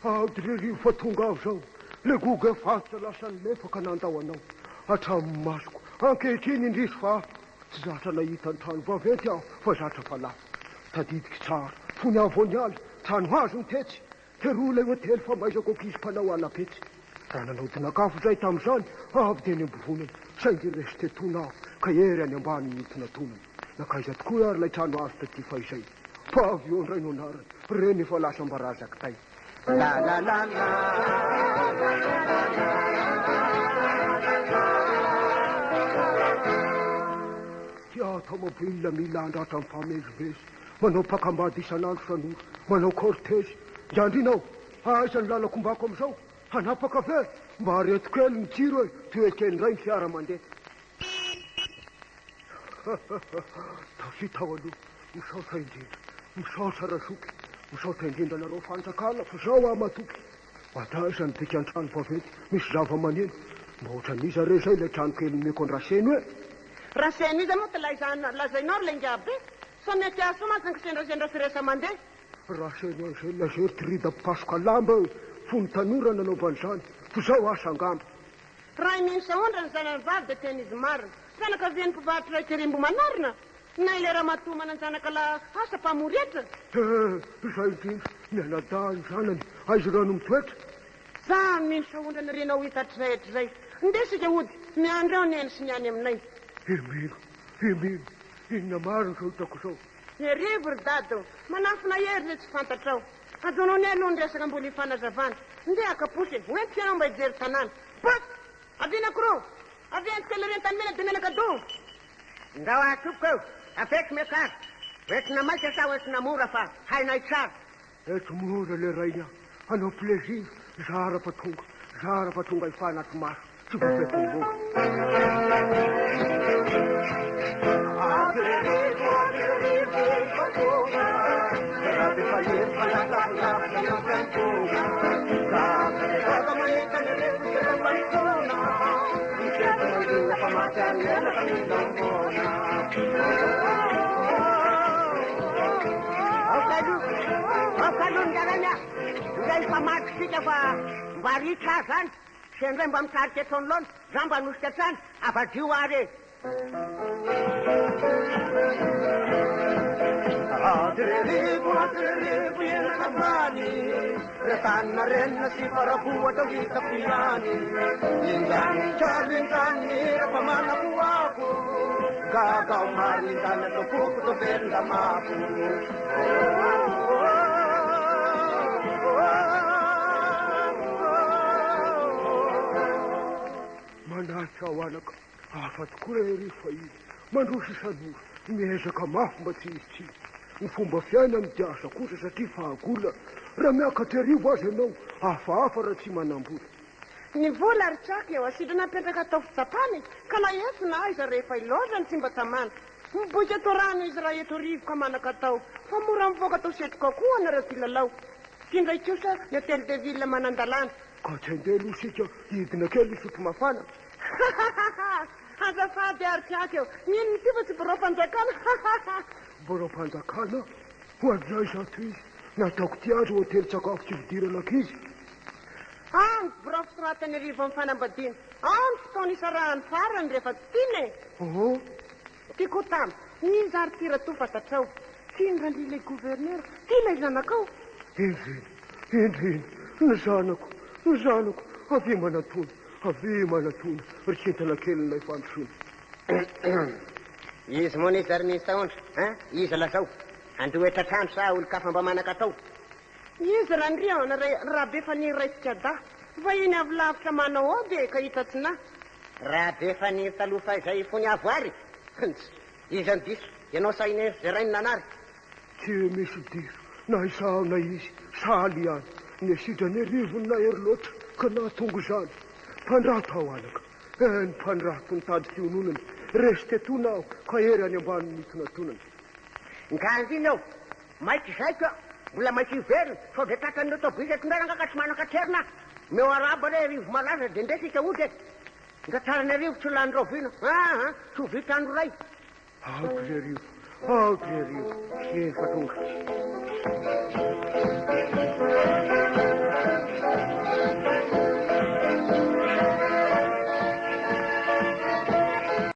Aodrerivo fa tonga aho izao. Ilay gogo fatotra lasa nilefa ka nandao anao. Hatramin'ny masoko. Ankehitriny indrisy fa tsy zatra nahita ny trano vaventy aho fa zatra fa lafo. Tadidiko tsara, fony aho vao niala, trano hazo ny tetsy. Teroa ilay hotely famaizako ankizy mpanao ala-petsy. Raha nanao dinakafo izahay tamin'izany, avy dia eny am-bovonana, saingy resy tetona aho ka ery any ambany nitonantonana. Nankaiza tokoa ary ilay trano hazo taty fahizay? Pavillon indray no anarany, ireny efa lasa mba razakitay. La la la la Tia tomobile mila andratra mifamezivezy, manao pakambady isan'andro isan'ora, manao cortège. Ndry andriana ô, aiza ny lalako ombako amin'izao? Hanapaka ve? Mba areto kely ny jiro e, toy ekeny indray ny fiara mandeha. Tafita aho aloha. Misaotra indrindra. Misaotra Razoky. Misaotra indrindra anareo fanjakana fa zao aho matoky. Mba aiza ny bikan-trano vaventy misy zava-maneno. Mba ohatran'iza re zay ilay trano kely nomeko an-dRaseno e? Raseno iza moa ty laizana lazainao ry laingabe? Sao mety hahasoa mantsy ny kisendrasendra sy resa-mandeha. Raseno Angèle Gertrude mpasoka lamba e! Fony tanora nanaovany izany, fa zao asa angamba. Raha i Mino Sahondra ny zanany vavy dia tena izy marina. Fianakavian'ny mpivarotra iray tery Ambohimanarina na ilay ramatoa manan-janaka lahy asa mpamory hetra. He, izay indrindra, mianadahy ny zanany, aiza ireo no mitoetra? Za mino Sahondra ny renao hita hatrizay hatrizay. Ndeha isika hody, miandry ao neny sy ny any aminay. He mino, he mino, inona marina izao hitako izao? Herivo ry dada o! Manafina hery izay tsy fantatrao. Ajanony aloha ny resaka mbola ifanazavana. Ndeha haka posy e! Hoentiko ianao mba hijery tanàna. Pof! Avia anankiroa! Avia entiko kely ireny tanimena dia menaka do! Ndao aho tompoko eo, afeky miakara. Hoentina maika sa hoentina mora fa hainay tsara. Eto mora le rainy a! Hanao plaisir, zara fa tonga, zara fa tonga hifanato maso, tsy voafetra mora. Aoka aloha, aoka aloha ny lalana, indray hifamaky isika fa mba ritra aho zany, sendra mba mitarika eto anoloana, za mba hanosika hatrany, avadio ary e. Manaritra aho anaka, hafa tokoa re ry fahiny, mandroso isan'ora, miezaka mafy mba tsy hisy tsiny. Ny fomba fiainany dia asa kosa satria fahagola, raha miakatra arivo aza ianao, hafahafa raha tsy manam-bola. Ny vola ry tsako eo asidra napetraka atao fitsapana e, ka na eto na aiza rehefa ilaozany tsy mba tamana. Miboika toa rano izy raha eto arivo ka manan-katao, fa mora mivoaka toa setroka koa nareo mpilalao. Ty indray kosa ny hotel de ville manan-dalàna. Ka tsy handeha aloha isika hidina kely hisotro mafana. Hahahaha! Azafady ary tsako eo, inona ity fa tsy biraom-panjakana? Hahahaha! Biraom-panjakana? Ho an'izay izato izy. Nataoko ity aza hotelin-tsakafo tsy fidirana ankizy. Ao ny birao fisoratana hariva amin'ny fanambadiana. Ao ny fotoana isarahany farany rehefa tsy tiana e! Oho! Tiako ho tamy. Iza ary ity ratoa fantatrao? Tian'i Randria ilay gouverneur. Tia ilay zanakao. Indrindra, indrindra, ny zanako, ny zanako, avia manatona, avia manatona, ry kintana kelin'ilay fandrosoana. Izy moa n'iza ry Mister Ondra an? Iza lazao? Androetra trano sa olon-kafa mba manan-katao? Izy Randria an, Rabefaniry raisika dahy. Vahiny avy lavitra manao ody e, ka hita tsy nahy. Rabefaniry taloha fahizay fony avo ary? Ntsy! Iza no diso? Ianao sa i Neny izay rainy nanary? Tsy misy diso, na izaho na izy, sahala ihany. Ny asidra anie rivony nahery loatra ka nahatonga izany. Mpandrato aho anaka. Eh, ny mpandrato nitady fiononana. Resy tetona aho ka hery any ambany nitonatonana. Ngandrina eo. Maika izay ka. Mbola maika hiverina. Sao dia tratran'ny autobus eto indray rangahy ka tsy manan-katerina. Omeo arahaba re Rivo malaza dia ndeha isika hody e. Nga tsara ny arivo tsy lany rahoviana. Aa tsy ho vita andro iray. Aoka ry Rivo, aoka ry Rivo. Efa tonga.